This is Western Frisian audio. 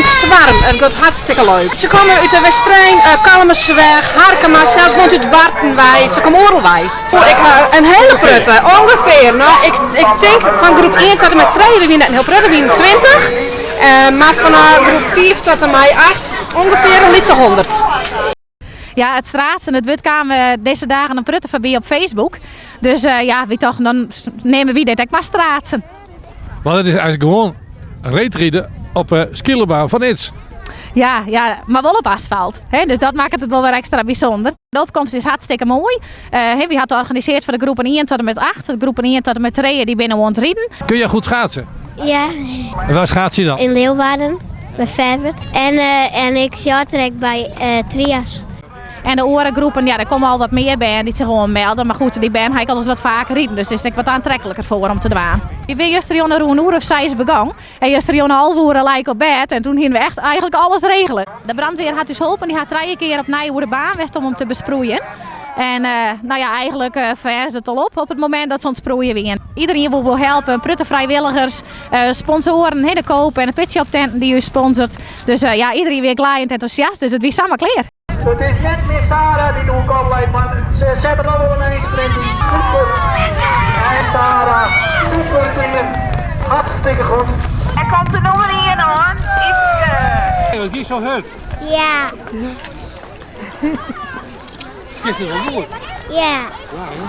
in stoarm. It giet hartstikke leuk. Se komme út de Westereen, Kollumersweach, Harkema, sels guon út Warten wei. Se komme oeral wei. Ik ha in hiele protte, ûngefear, no ik ik tink fan groep ien tot en mei trije, der wiene net in hiel protte, der wiene 20, mar fan groep fiif tot en mei acht ûngefear in lytse 100. Ja, it straatsen, it wurd kaam dizze dagen in protte foarby op Facebook. Dus ja, wy tochten dan neame wy dit ek mar straatsen. Want it is eigentlik gewoan reedride op de skeelerbaan fan Ids. Ja, ja, mar wol op asfalt. Hè? Dus dat makket it wol wer ekstra bysûnder. De opkomst is hartstikke moai. Uh, wy ha it organisearre foar de groepen 1 tot en met 8. De groepen 1 tot en met 3 dy binne oan it riden. Kun je goed schaatsen? Ja. En waar schaats je dan? In Leeuwarden, by Ferwert. En, uh, en ik shorttrack by uh, Trias. En de oare groepen, ja, der komme al wat mear bern dy't sich oanmelde. Mar goed, dy bern ha ek alris wat faker riden, dus is ek wat oantrekliker foar om te dwaan. Wy binne justerjûn rûn in oere of seis begûn. En justerjûn 11 oere lei ik op bêd en toen hiene we echt eigentlik alles regele. De brandweer hat ús holpen, dy hat trije kear opnij oer de baan west om him te besproeien. En uh, nou ja, eigentlik uh, ferze it al op op it momint dat se oan it sproeien wiene. Iderien wol wol helpe, in protte frijwilligers, uh, sponsoaren, de Coop en de Petshop tenten dy't ús sponsort. Dus uh, ja, iderien wie klear en entûsjast, dus it wie samar klear. It is net mear Sarah dy't oan kop leit, mar se set der noch wol in einsprint yn. Super. En Sarah, super team. Hartstikke goed. Er komt de nûmer 1 oan. Yske. Wat gie sa hurd? Ja. Is it wol goed? Ja. Ja, hè?